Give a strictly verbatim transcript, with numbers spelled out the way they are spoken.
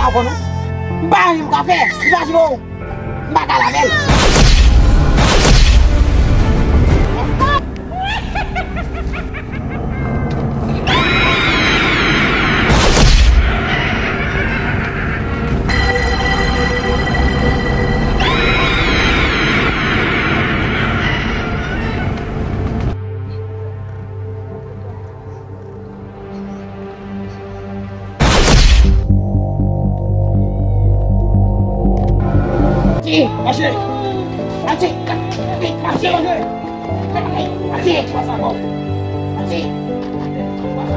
Avan non. M pa anyen m ka fè. Imajine w. M pa ka lave l. Mache! Mache! Mache! Mache! Mache! Mache! Mache! Mache!